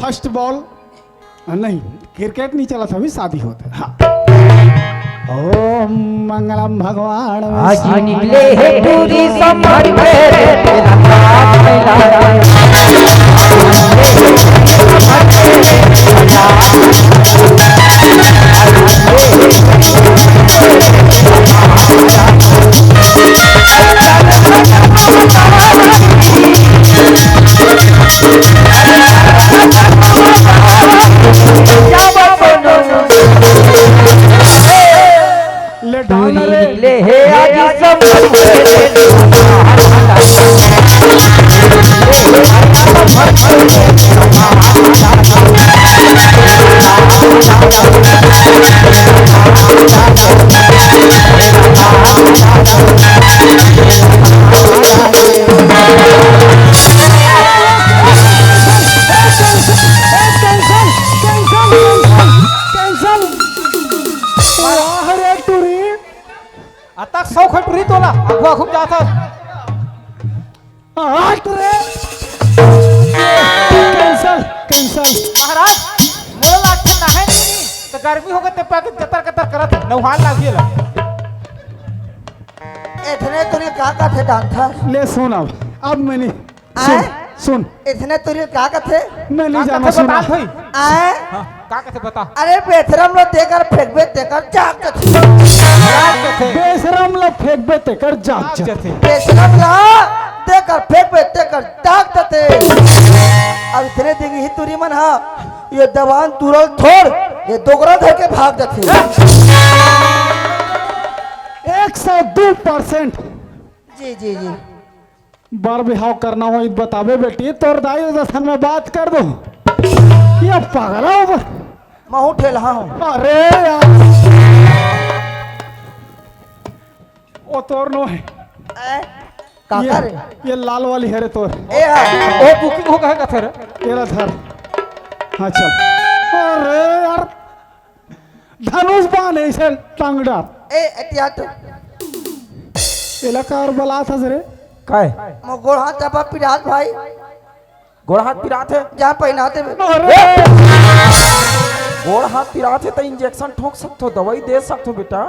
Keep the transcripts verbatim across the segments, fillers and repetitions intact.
First ball, नहीं, cricket नहीं चला था, अभी शादी होता है। हाँ। ओम मंगलम भगवान आज निकले हे टूरी संभल के रे तेरा बाप फैला। ले डाल रे। ले हे आज सब अतक सौ खटुरी तोला अगुआ खूब जाता। हट रे। Cancel, cancel. महाराज, मोला लागथे नहाए नहीं, तो गर्मी होगे ते पाके जतर कतर करत हे, नहाए लागिए ला। इतने तूने का कथे डांथर? ले सुन अब, अब मैंने सुन, आय? सुन। इतने तूने का कथे? मैं नहीं का जाना, कथे सुना। बता भाई। आय? हाँ, का कथे बता। अरे बेशरम ला देकर फेंकबे तेकर जाग जथे। जाग जथे। बेशरम ला फेंकबे तेकर जाग जाग जथे। जथे। बेशरम ला देकर फेंकबे तेकर जाग जथे। अब इतने देंगे ही तुरी मन हा, ये दबान तुरल थोड़, ये दोगरा धर के भाग जथे। एक सौ दो परसेंट। जी, जी, जी। बर बिहाव करना होही त बताबे बेटी, तोर दाई दसन में बात कर दो। ये पगला हो बर। महू ठेलहा हूँ। अरे यार। ओ तोर नो हे। ए, काका ये, रे? ये लाल वाली हे रे तोर। ए हा। ओ बुकिंग हो गए कथे रे। एला धर। हाँ चल। अरे यार। धनुष बाण अइसन टंगड़ा। ए, एतिया तो। एला काबर बलात हस रे? काय? मोर गोड़ हाथ चपा पिरात भाई। गोड़ हाथ पिरात हे? जा पहिना दे। अरे! गोड़ हाथ पिरात हे त इंजेक्शन ठोंक सकथो, दवाई दे सकथो बेटा,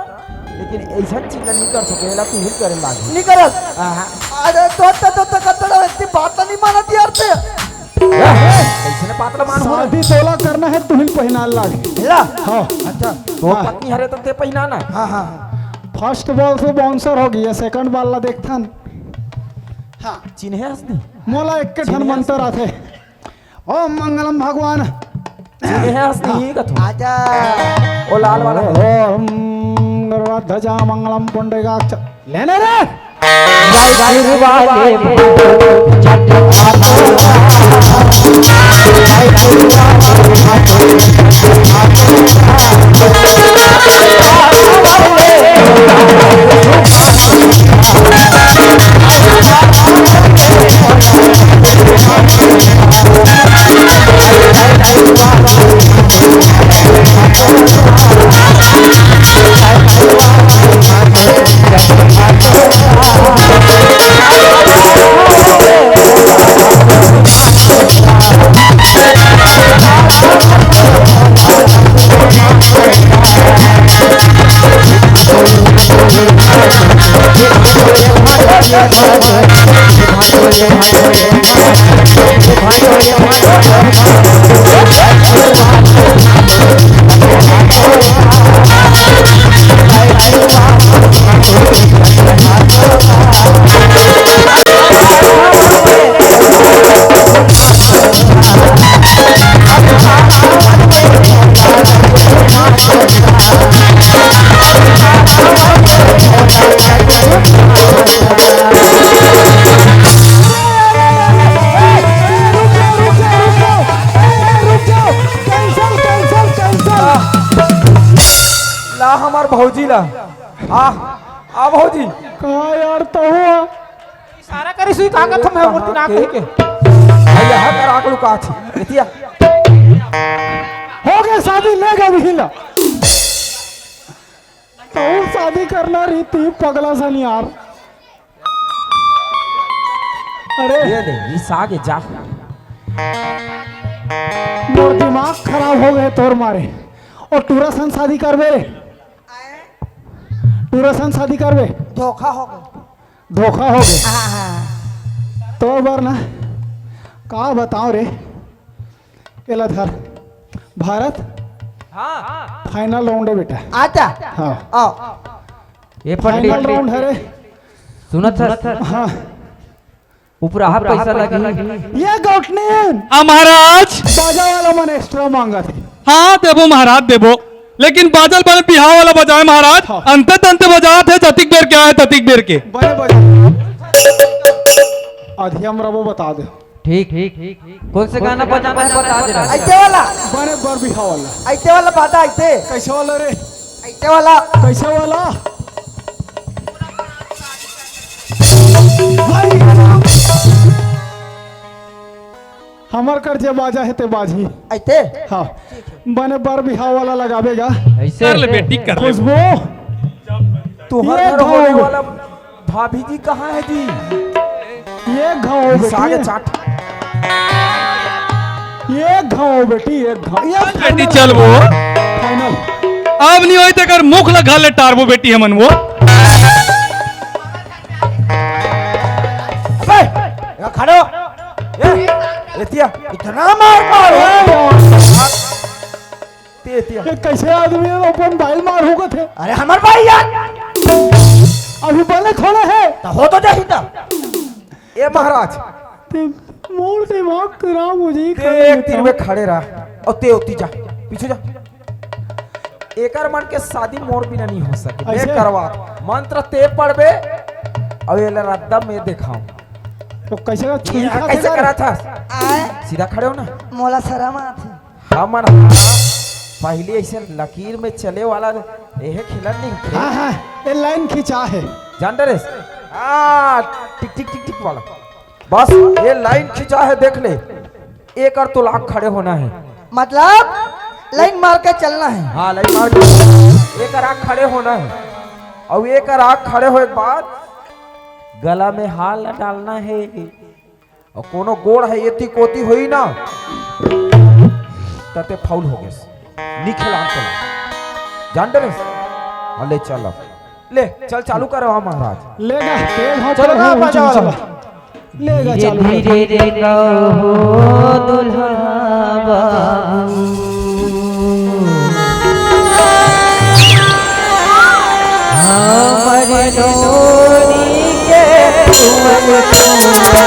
लेकिन अइसन चीज ला नहीं कर सके, एला तू ही करे लागे। नहीं करस। आहा। अरे तो, तो, तो, तो, तो, तो, इतनी बात तो नहीं मानत यार ते। ए, कइसने पातला मान हो रे? शादी तोला करना हे, तुहिन पहिनान लाग। ला। हाँ। अच्छा, तो हाँ। पत्नी हरे त ते पहिना ना। हाँ, हाँ, हाँ। फर्स्ट बॉल से बाउंसर हो गया, सेकंड बॉल ला देखथन। हाँ। चिन्हे हस नहीं? मोला एक के ठन चिन्हे हस मंत्र नहीं? आथे। ओम मंगलम भगवान। चिन्हे हस नहीं कथो। आजा। ओ लाल वाला। ओम ध्वजा मंगलम पुंडरीकाक्ष। लेने रे। ला हमार भौजी ला। आ, आ भौजी। का यार, तहूँ आ। इशारा करिस ही, का कथम है मूर्ति ना कहि के। भैया, हा कर आकलू का छी। एतिया। हो गए शादी, ले गए बिहिला। तहूँ शादी करना रहितिस, पगला सन यार। अरे। ये ले, इस आगे जा। मोर दिमाग खराब हो गए तोर मारे। और टूरा सन शादी करबे रे? टूरा सन शादी करबे? धोखा हो गए। धोखा हो गए। हाँ, हाँ। तो बर ना, का बताओ रे, एला धर। भारत, हाँ। Final round है बेटा। अच्छा। हाँ। आओ। ये final round है रे। सुनत हस? हाँ। उपराहा पैसा लगी। ये गौटनीन। हाँ महाराज। बाजा वाला मन extra मांगत हे। हाँ, देबो महाराज, देबो। लेकिन बाजा ल बने बिहाव वाला बजाए महाराज। हाँ। अंते तंते बजात हे, जतिक बेर के आए, ततिक बेर के। बने बजा। अधियम रबो बता दे। ठीक, ठीक, ठीक। कौन से गाना बजाना है, बता देना। ऐसे वाला। बने बर बिहाव वाला। ऐसे वाला बाजा, ऐसे। कैसे वाला रे? ऐसे वाला। कैसे वाला? भाई, हमर कर जे बाजा हे ते बाजी। ऐसे? हाँ। बने बर बिहाव वाला लगाबे गा। ऐसे? कर ले बेटी, कर ले। खुशबू। तुहर ये घर होने गाँव। वाला भाभी जी कहाँ है जी? ये घाव बेटी। सागे चाट। ये घाव बेटी, ये घाव। ये बेटी final। चल वो। Final। अब नहीं होई तो कर मुख लगा ले टारबो बेटी हमन वो। अबे, यहाँ खड़े हो। ए, एतिया, इतना मार मार हो। ते, ते। ये कैसे आदमी हे, अपन भाई मार हो गए थे। अरे, हमर भाई यार। अभी बने थोड़े हे। तो हो तो जाही तब। ए महाराज। ते मोर दिमाग खराब हो जाही, ते खाली एक तीर में खड़े रह। और ते ओती जा। पीछे जा। एकर मन के शादी मोर बिना नहीं हो सके। मैं ऐसे? करवा। मंत्र ते पढ़बे। और ये रद्दा मैं दिखाऊं। तो कैसे का छुरी ये खाते कैसे जा रे? करा था? आए? सीधा खड़े हो ना। मोला शरम आथे। हमन ह पहली ऐसे लकीर में चले वाला एहे खिलन नहीं थे। हाँ, हाँ, ये line खिंचा हे। जान डरेस? हाँ, टिक, टिक, टिक, टिक वाला। बस, ये line खिंचा हे, देख ले। एक और तो लाख खड़े होना है। मतलब, line मार के चलना है। हाँ, line मार के एक और आँख खड़े होना है। और एक और आँख खड़े होए के बाद गला में हार ला डालना है। अउ कोनो गोड़ ह एती कोती होई ना, त ते foul हो गेस। नी खेलान तोला। जान डरेस? हाँ, ले चल अब। ले, चल चालू कर महाराज। ले ना, तेल हो चलो पर ना, हो, बाजा चल, वाला। चल। ले ना, धीरे चालू कर। धीरे रे कहो दुल्हा बाबू। हमर डोरी के तुमन तुमन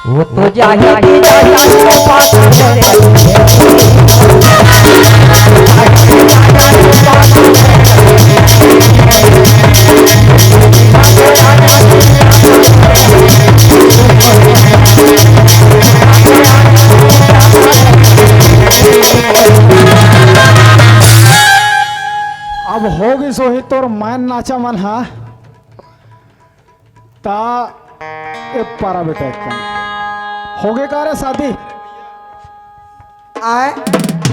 वो तो जाही, जाही, जाही, वो पागल है। अब होगे सोही तोर मैन नाचा मन हा। ता ए पारा बेटा, एक कन होगे का रे शादी? आए?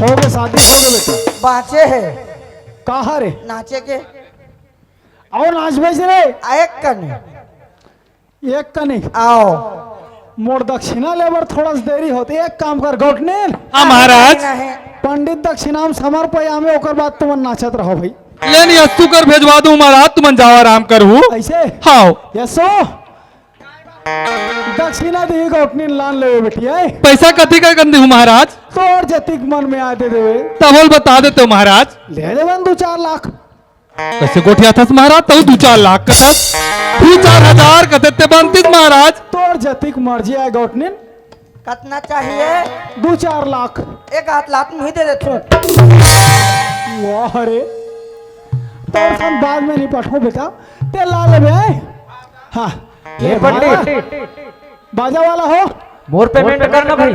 होगे शादी, होगे बेटा। बाँचे हे। कहाँ रे? नाचे के। आओ नाच बेच रे। आ, एक कने। एक कने। आओ। मोर दक्षिणा लेबर थोड़ा सा देरी होत। एक काम कर गौटनेल। हाँ महाराज। नहीं, नहीं। पंडित दक्षिणा में समर्पयामे, ओकर बाद तुमन नाचत रहो भाई। ले नहीं, अस्सु कर भेजवा दूं महाराज, तुमन जाओ आराम करहू। ऐसे? हाँ। यसो। दक्षिणा दी गौटनी लान लेवे बेटी, आए? पैसा कथी का कन देहूं महाराज? तोर जतिक मन में आए दे देवे। तब बोल बता देते हो महाराज। ले लेवन दू चार लाख। कैसे गोठियाथस महाराज? तू दू चार लाख कथस, दू चार हजार कथे ते बनतिस महाराज। तोर जतिक मर्जी आए गौटनी। कतना चाहिए? दू चार लाख। एक आध लाख में ही दे देथूं। वाह रे, तोर सन बाद में नहीं पठो बेटा, ते ला लेबे। हाँ। ये पंडित। बाजा वाला हो। मोर payment करना भाई।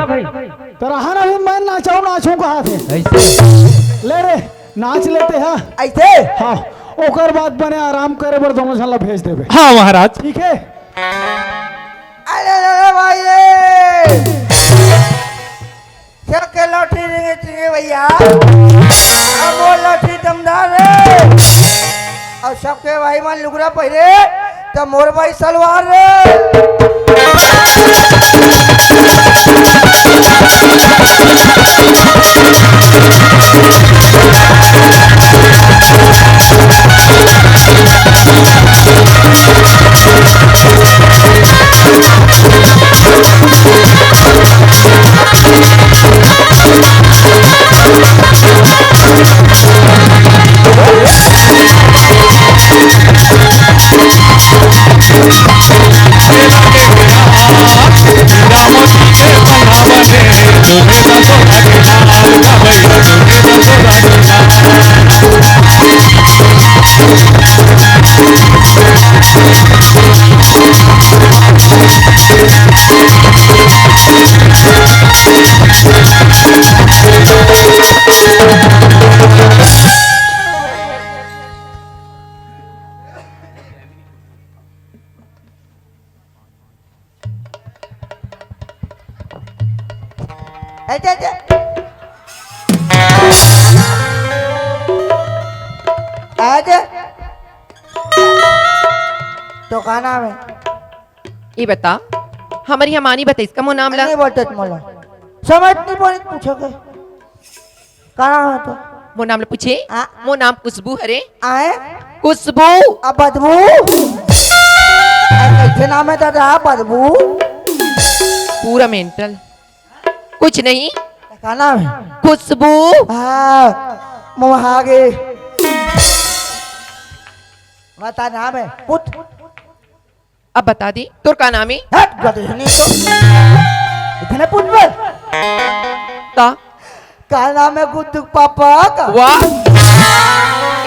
तो रहा ना, अभी मैं नाचाऊं, नाचूं कहा थे। ऐसे। ले रे, नाच लेते हैं। ऐसे? हाँ। ओकर बाद बने आराम करे बर दोनों झन ला भेज देबे। हाँ महाराज। ठीक है। अरे, अरे, अरे, भाई रे। सबके लाठी रेंगे चुके भैया। अब वो लाठी दमदार रे। और सबके भाई मन लुगरा पहिरे, तो मोर भाई सलवार रे। अच्छा, अच्छा। अच्छा। तो का नाम है? ये बता, हमर यहाँ मानी बतइस का मोर नाम ला? नहीं बतत मोला। समझ नहीं पड़ी, पूछो के। का नाम है तो? मोर नाम ला पूछे? आ? मोर नाम खुशबू हरे। आए? खुशबू। अब बदबू? अरे, कैसे नाम है दादा, बदबू? पूरा mental। कुछ नहीं। का नाम है? खुशबू। हाँ, मुँह आगे। बता नाम है, पूछ। अब बता दी, तोर का नाम है? हट, गधेनी तो। इतने पूछ बे। ता? का नाम है गुड्डू के पापा का? वाह।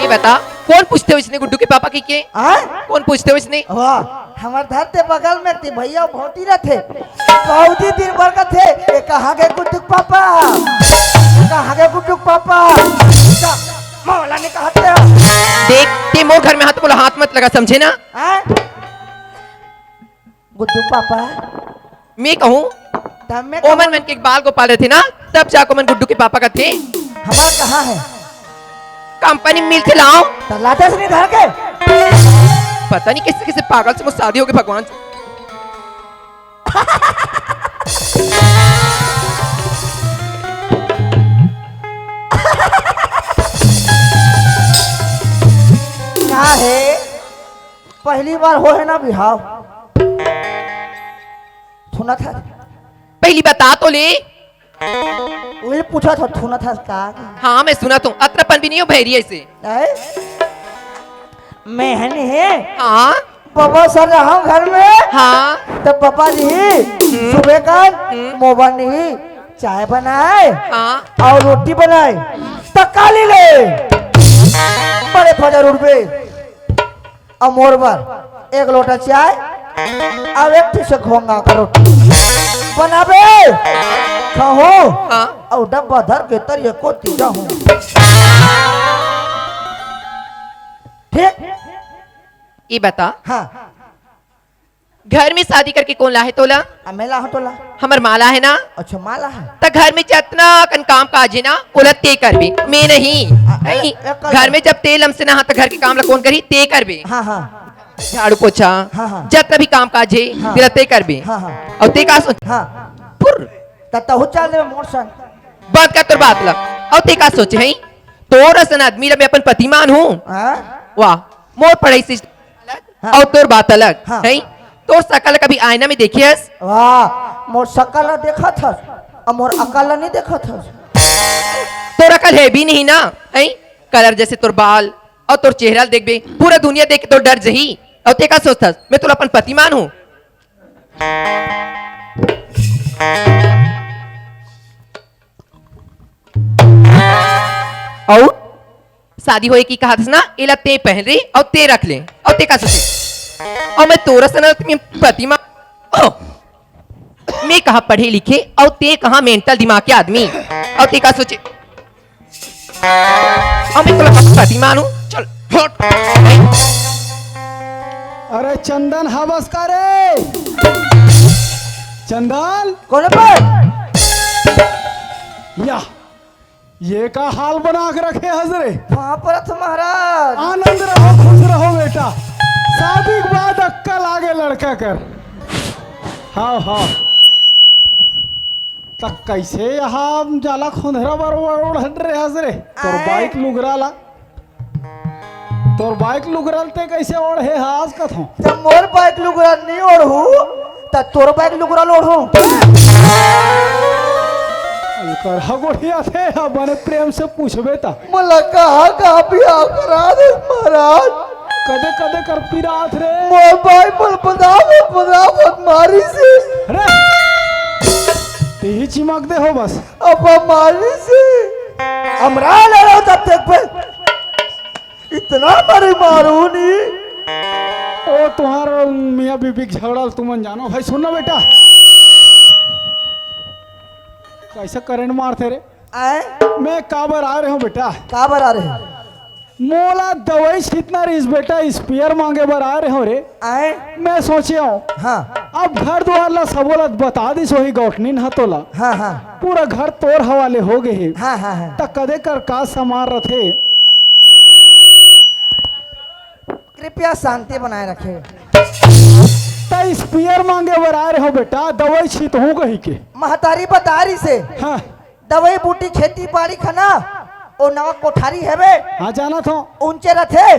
ये बता, कौन पूछते हो इसने गुड्डू के पापा की के? हाँ? कौन पूछते हो इसने? वाह, हमार घर के बगल में थे भैया भौती रहते। बहुत ही दिन भर का थे, ये कहाँ गए गुड्डू के पापा? कहाँ गए गुड्डू के पापा? का-, मौला ने कहा थे। देख, ते मोर घर में हाथ, बोला हाथ मत लगा, समझे ना? हाँ? गुड्डू पापा। मैं कहूँ, तब मैं ओमन कहूँ। मन के एक बाल गोपाल रहते ना, तब जाको मन गुड्डू के पापा कहते। हमार कहाँ है? कंपनी में मिलते लाओ। त लाते से नहीं धर के। पता नहीं कैसे कैसे पागल से मुझसे शादी हो गई भगवान। का है? पहली बार हो है ना बिहाव? सुना था? पहली बता तो ले। वही पूछा था, सुना था का? हाँ, मैं सुना तो। अतरापन भी नहीं हो भैरी ऐसे। ऐ? मैं है नहीं है? हाँ। बाबा सर रहा हूँ घर में। हाँ। तब पापा जी हम्म। सुबह का हम्म। मोबाइल नहीं, चाय बनाए हाँ। और रोटी बनाए। तकाली ले। बड़े फजर उठबे। अउ मोर बर एक लोटा चाय अउ एक ठिस घोंगा का रोटी बनाबे, खाहूं हाँ। अउ डब्बा धर के तरिया कोती जाहूं। ठीक? ई बता। हाँ। घर में शादी करके कोन लाहे तोला? आ, मैं लाहूं तोला। हमर माँ लाहे ना। अच्छा, माँ लाहे। त घर में जतना कन काम काज हे ना, ओला ते करबे, मैं नहीं। आ, नहीं। ए, ए, कर घर में जब ते लमसे ना, त घर के काम ला कोन करही? ते करबे। हाँ, हाँ। झाड़ू पोछा, हाँ, हाँ। जतना भी काम काज हे, हाँ। तेला ते करबे। हाँ, हाँ। अउ ते का सोच? हाँ। पुर। त तहू चल देबे मोर संग। बंद कर तोर बात ला। अउ ते का सोचे हई? तोर असन आदमी ला मैं अपन पति मानहूं? हाँ? वाह, मोर पढ़ाई से हाँ। अउ तोर बात अलग, हाँ। हई? तोर सकल कभी आईना में देखे हस? वाह, मोर सकल ला देखत हस, अउ मोर अकल ला नहीं देखत हस। तोर अकल हे भी नहीं ना, हई? कलर जइसे तोर बाल अउ तोर चेहरा ला देखबे, पूरा दुनिया देख के तोर डर जही। अउ ते का सोचथस, मैं तोला अपन पति मानहूं? अउ शादी होए के कहत हस ना, एला ते पहन रे अउ ते रख ले, अउ ते का सोचे? अउ मैं तोर असन आदमी पति मा, ओ, मैं कहाँ पढ़े लिखे अउ ते कहाँ mental दिमाग के आदमी, अउ ते का सोचे? अउ मैं तोला पति मानहूं, चल हट। अरे चंदन, हवस का रे? चंदन, कोन पर? या, ये का हाल बना के रखे हस रे? वहां पर तो महाराज। आनंद रहो, खुश रहो बेटा, शादी के बाद अक्कल आगे लड़का कर। हाँ, हाँ। त कइसे यहाँ जाला खोंधरा बर ओढ़, ओढ़ रे हस रे? तोर आय। बाइक लुगरा ला, तोर बाइक लुगरा ल ते कइसे ओढ़े हस कथों? त मोर बाइक लुगरा नहीं ओढ़ू, त तोर बाइक लुगरा ल ओढ़ू। एकर हगोड़िया थे, अब बने प्रेम से पूछबे त। मोला कहाँ, कहाँ बिहाव करा दे महाराज? कदे, कदे कर पिरात रे? मोर भाई मोर बदावत, बदावत मारी से। अरे, तेही चिमक दे हो बस। अब मारी से। हमरा ले लो तब तक पे। इतना मारे मारू नी। ओ, तुम्हार मियाँ बीबी के झगड़ा ल तुमन जानो। भाई सुन ना बेटा, कैसे करंट मारथे रे? आय? मैं काबर आ रहे हूँ बेटा? काबर आ रहे हूँ? मोला दवाई छीतना रहिस बेटा, स्पेयर मांगे बर आ रहे हूँ रे। आय? मैं सोचे हूँ, हाँ। अब घर दुआर ला सबो ला बता दिस होही गौठनिन ह तोला। हाँ, हाँ। पूरा घर तोर हवाले हो गए हे। हाँ, हाँ, हाँ। त कदे कर का सामान रथे? कृपया शांति बनाए रखे। त स्पेयर मांगे बर आए रहो बेटा, दवाई छीतहूँ कही के। महतारी बता रही से। हाँ। दवाई बूटी खेती बाड़ी खाना, ओ नवा कोठारी हेबे। हाँ, जाना थो। ऊंचे रथे,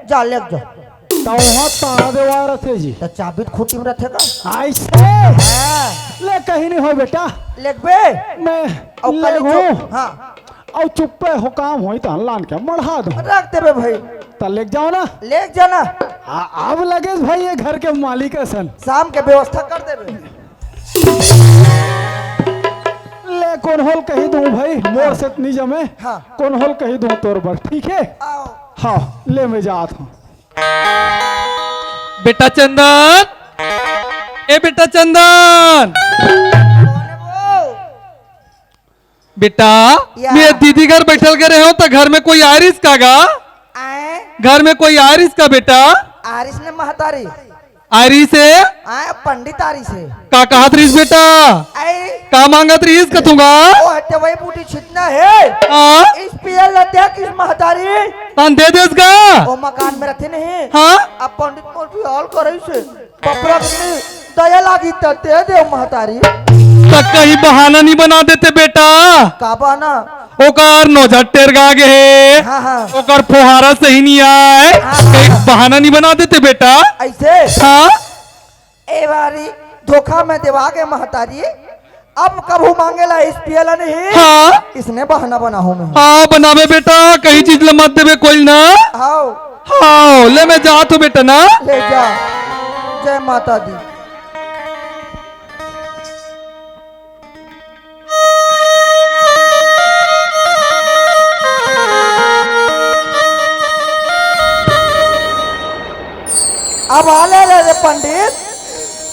जा लेग जा। त वहाँ ताला देवा रथे जी। त चाबी त खूंटी में रथे का? ऐसे? हाँ। ले कहीं नहीं हो बेटा। लेगबे? मैं अउ कल लेगहूँ। चुप, हाँ। अउ चुप्पे हो काम होई त लान के मढ़ा दो। रख देबे भाई। त लेग जाओ ना। लेग जाना। आ, अब लगेस भाई ये घर के मालिक असन। शाम के व्यवस्था कर देबे। ले कोन होल कही दूं भाई, मोर हाँ। से त नी जमे। हाँ। कोन होल कही दूं तोर बर, ठीक है? आओ। हाँ, ले मैं जात हूँ। बेटा चंदन, ए बेटा चंदन। कौन है वो? बेटा, या। मैं दीदी घर बैठल करे हूँ त घर में कोई आरिस का गा? आए? घर में कोई आरिस का बेटा? आरिस ने महतारी। आरिस है? आए पंडित आरिस है। का कहत रहिस बेटा? आए? का मांगत रहिस कथूंगा? ओ हटे वही बूटी छितना है। हाँ? इस पियल लत्या किस महतारी? तान दे देस गा? ओ मकान में रहते नहीं। हाँ? अब पंडित मोर भी हाल करे से। बपरा के दया लागी त दे दे महतारी। त कहीं बहाना नहीं बना देते बेटा। का बहाना? ओकर नोजर टेरगा गे हे। हाँ, हाँ। ओकर फोहारा सही नहीं आए। हाँ, कहीं हाँ। बहाना नहीं बना देते बेटा। ऐसे? हाँ। ए बारी धोखा में देवा गे महतारी। अब कभू मांगेला इस पियला नहीं। हाँ। इसने बहाना बनाहूं मैं। हाँ, बनावे बेटा, कहीं चीज ले मत देवे कोई ना। आओ। हाँ, ले मैं जात हूँ बेटा ना। ले जा। जय माता दी। अब आ ले रे पंडित,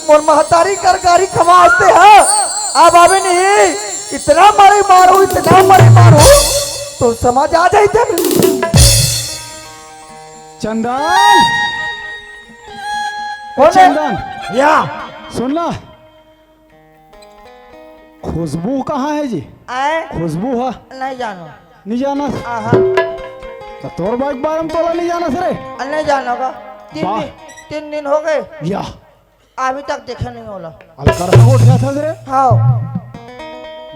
मोर महतारी कर गारी खवासते ह। अब आवे नहीं, इतना मरे मारू, इतना मरे मारू, तो समझ आ जाई थे। चंदन, कौन है? चंदन, या। सुन ना, खुशबू कहाँ हे जी? आय? खुशबू ह? नहीं जानो। नहीं जाना? आहा। त तोर बाई के बारे में तोला नहीं जाना से रे? अ, नहीं जानो का। तीन वाह। दिन, तीन दिन हो गए। या। अभी तक देखे नहीं होला। अलकर ह गोठियाथस रे? हाँ।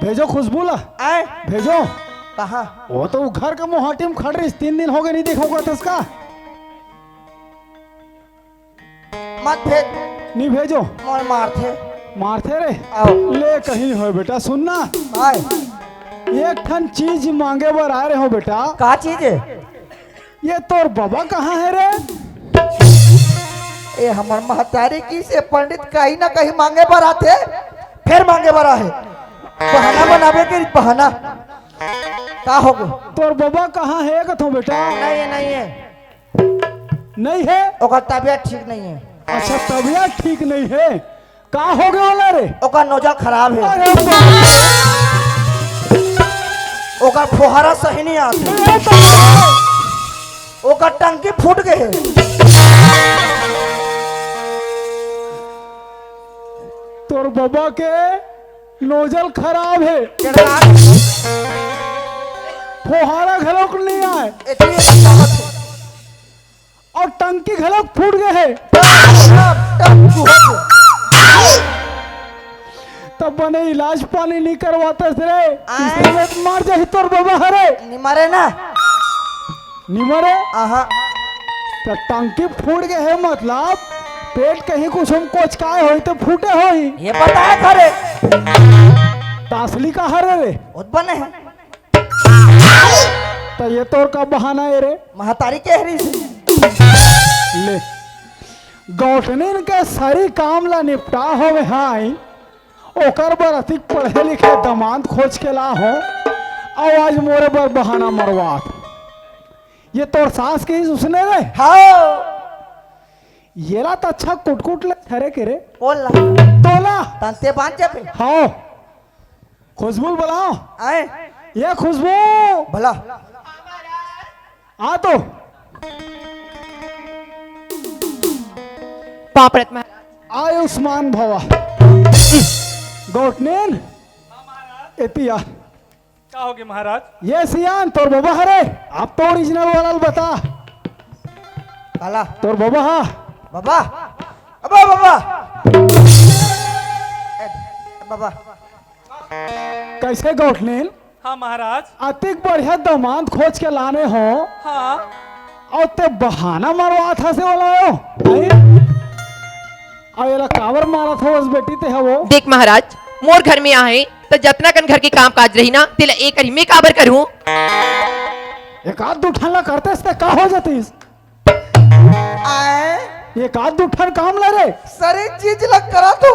भेजो खुशबू ला। आय? भेजो। कहाँ? वो तो घर के मोहाटी में खड़ रहिस, तीन दिन हो गए, नहीं देखो कहथस का? मत भेज। नहीं भेजो। मोर मारथे। मारथे रे? आओ। ले कहीं हो बेटा, सुन ना। आय। एक ठन चीज मांगे बर आए रहे हो बेटा। का चीज हे? ये तोर बाबा कहाँ हे रे? ए, हमर महतारी कहिसे पंडित कहीं ना कहीं मांगे बर आथे, फेर मांगे बर आहे। बहाना बनाबे के बहाना। का हो गए? तोर बाबा कहाँ हे कथो बेटा? नहीं हे, नहीं हे। नहीं हे? ओकर तबियत ठीक नहीं हे। अच्छा, तबियत ठीक नहीं हे। का हो गए वाला रे? ओकर नोजल खराब हे। अरे बाप। ओकर फोहारा सही नहीं आथे। अरे बाप। ओकर टंकी फूट गए हे। तोर बाबा के नोजल खराब हे। केकरा? फोहारा घलोक नहीं आए। इतनी बात हे। अउ टंकी घलोक फूट गए हे। टप, टप, टप चुहत हे। तब बने इलाज पानी नहीं करवाथस रे। आय। इसलिए मर जाही तोर बाबा हरे। नहीं मरे ना। नहीं मरे? आहा। त टंकी फूट गए हे मतलब पेट कहीं कुछ हम कोचकाए होही त फूटे होही। ये बताया खरे। त असली का हरे रे? बहुत बने हे। त ये तोर का बहाना हे रे? महतारी कह रही थी। ले, गौठनिन के सारी काम ला निपटा होवे हाई, ओकर बर अतिक पढ़े लिखे दमांद खोज के ला हो, अउ आज मोरे बर बहाना मरवात। ये तोर सास के ही उसने रे? हाँ। येला त अच्छा कुटकुट ले छरे के रे। बोल ला। तोला। तंते बांध जाबे। हाँ। खुशबू ल बुलाओ। आए। ये खुशबू। भला। आ तो। पाँव परत महाराज। आयुष्मान भवा। गौटनेन। एतिया। का होगे महाराज? ये सियान तोर बाबा हरे। अब तो ओरिजिनल वाला ल बता। काला? तोर बाबा हा? बाबा? अबे बाबा। ए, बाबा। कैसे गौठनेन? हाँ महाराज। अतिक बढ़िया दमांद खोज के लाने हो। हाँ। अउ ते बहाना मरवात हसे वाला हो। हैं? अउ एला काबर मारत हो बस बेटी ते हवो? देख महाराज, मोर घर में आहे त जतना कन घर के काम काज रही ना, तेला एक करी मैं काबर करूं? एक आध दू ठन ला करते से का हो जातीस? आए? एक आध दू ठन काम ला रे। सरे चीज ला करा तू।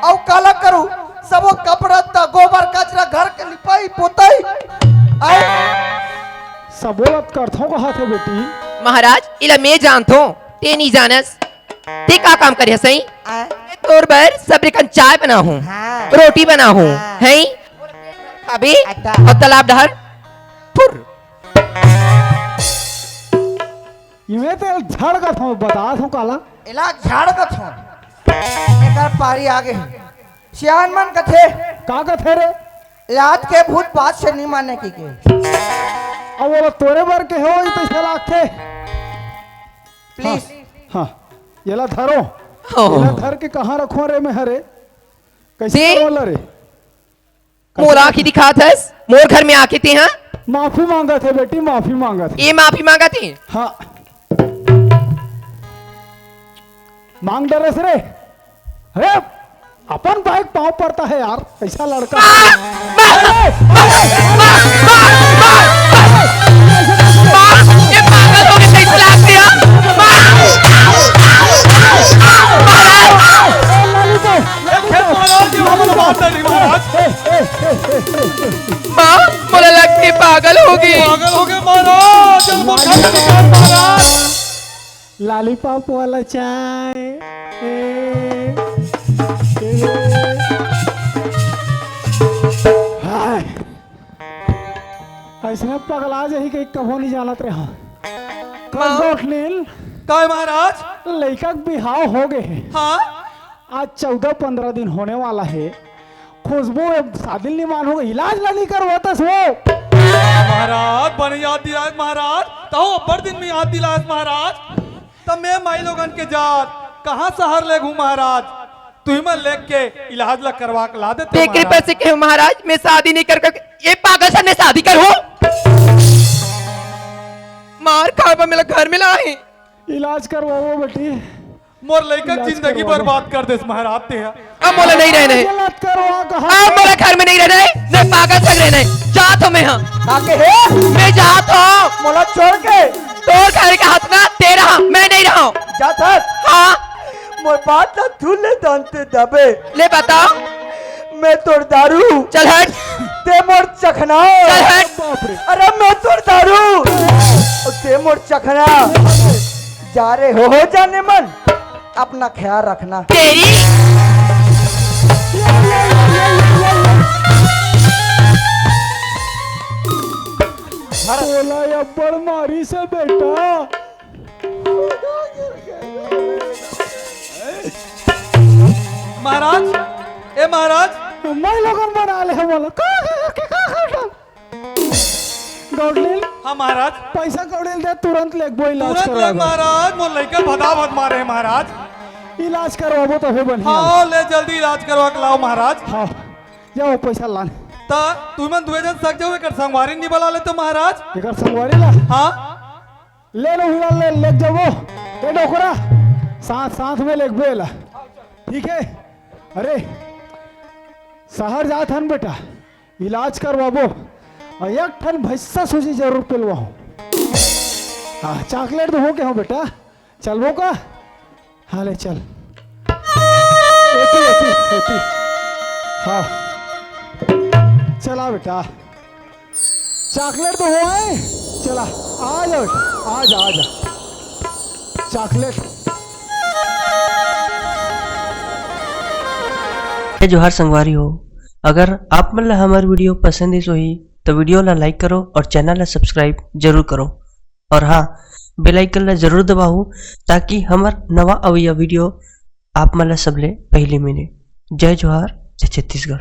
अउ काला करू? सबो कपड़ा त गोबर कचरा घर के लिपाई पोताई। आए? सबो ला करथो कहा थे बेटी। महाराज, इला मैं जानथो, ते नहीं जानस। ते का काम करे सही? आए? तोर बर सबरे कन चाय बनाहूं, हाँ। रोटी बनाहूं, हाँ। हैं? अबे, अच्छा। अउ तालाब डहर, फुर। इमे ते झाड़ का था, बता था काला। एला झाड़ का था। एकर पारी आगे। सियान मन कथे। का कथे रे? लात के भूत पास से नहीं माने की के। अब वो तोरे बर के हो, ये तो इसे लागथे। Please। हाँ, हाँ। येला धरो। ओह। येला धर के कहाँ रखो रे मैं हरे? कैसे दे। करो ला रे? मोला आँखी दिखात हस, मोर घर में आके तेहा। माफी मांगत हे बेटी, माफी मांगत हे। ए माफी मांगत हे? हाँ। मांग डरेस रे। अरे, अपन बाइक पाँव पड़ता है यार, ऐसा लड़का। माँ! माँ! माँ! माँ! माँ! माँ! ये पागल हो गए, कैसे लाग दिया? माँ! माँ! ए, खेत महाराज, ये वाला बात नहीं महाराज। माँ, मोला लगथे पागल हो गे। पागल हो गे महाराज, चल, वो घर में निकाल महाराज। लॉलीपॉप वाला चाय। ए, ए, हाय। अइसने पगला जाही कि कभू नहीं जानत रहा। माँ। गौठनेन। काय महाराज? लइका के बिहाव हो गए हे। हाँ। आज चौदह पंद्रह दिन होने वाला हे। खुशबू ए शादी नी मानहूँ, इलाज ला नी करवातस वो। महाराज, बने याद दिलायस महाराज, तहूँ अब्बड़ दिन में याद दिलायस महाराज। त मैं माईलोगन के जात कहाँ सहर लेगहूँ महाराज? तुही मन लेग के इलाज ला करवा के ला देते महाराज। कृपा से कहेंव महाराज, मैं शादी नी कर, कर ये पागल से मैं शादी करहूँ? मार खाय बर मेला घर में लाए हे। इलाज करवाओ बेटी। मोर लइका के जिंदगी बर्बाद कर देस महाराज तेहा। अब मोला नहीं रहना हे। इलाज करवा कहाँ अब मोला घर में नहीं रहना हे, मैं पागल संग रहना हे। जात हँव मैं हा। काके हे? मैं जात हँव। मोला छोड़ के? तोर घर के हाथ ना तेरा, मैं नहीं रहँव। जात हस? हाँ। मोर बात ला सुन ले दानते दबे। ले बता। मैं तोर दारू। चल हट। ते मोर चखना। चल हट। अरे मैं तोर दारू। ते मोर चखना। जा रे हो, हो जाने मन, अपना ख्याल रखना। तेरी तोला अब्बड़ मारिस बेटा। महाराज, ए महाराज। माईलोगन बना ले हमला। का, का, का, का, का, का? गौडलील। हाँ महाराज। पैसा कौड़ी दे, तुरंत लेगबो इलाज तुरंत करवा लेग बर। महाराज, मोर लइका भदाभद मारे हे महाराज। इलाज करवाबो तभे बनही। हाँ, ले जल्दी इलाज करवा के लाव महाराज। हाँ, जाव पैसा लान। त तुमन दुए झन सक जाव, एकर संगवारी नी बला लेतेव महाराज। एकर संगवारी ला? हाँ। ले लो हिला, ले, लेग जाबो। ए डोकरा, साथ, साथ में लेगबे ला। ठीक हे? अरे, सहर जात हन बेटा, इलाज करवाबो, अउ एक ठन भैंसा सूजी जरूर पिलवाहूँ। हाँ, चॉकलेट तो हो गया हो बेटा, चलबो का? हाँ, ले चल। एती, एती, एती। हाँ। चला बेटा। चॉकलेट तो हो आए। चला, आ जा बेटा, आ जा, आ जा। चॉकलेट। जय जोहार संगवारी हो, अगर आप मन ला हमर वीडियो पसंद आइस होही, तो वीडियो ला like करो और चैनल ला subscribe जरूर करो। और हाँ, bell icon ला जरूर दबाहू, ताकि हमर नवा अवइया वीडियो आप मन ला सबले पहिली मिले। जय जोहार, जय छत्तीसगढ़।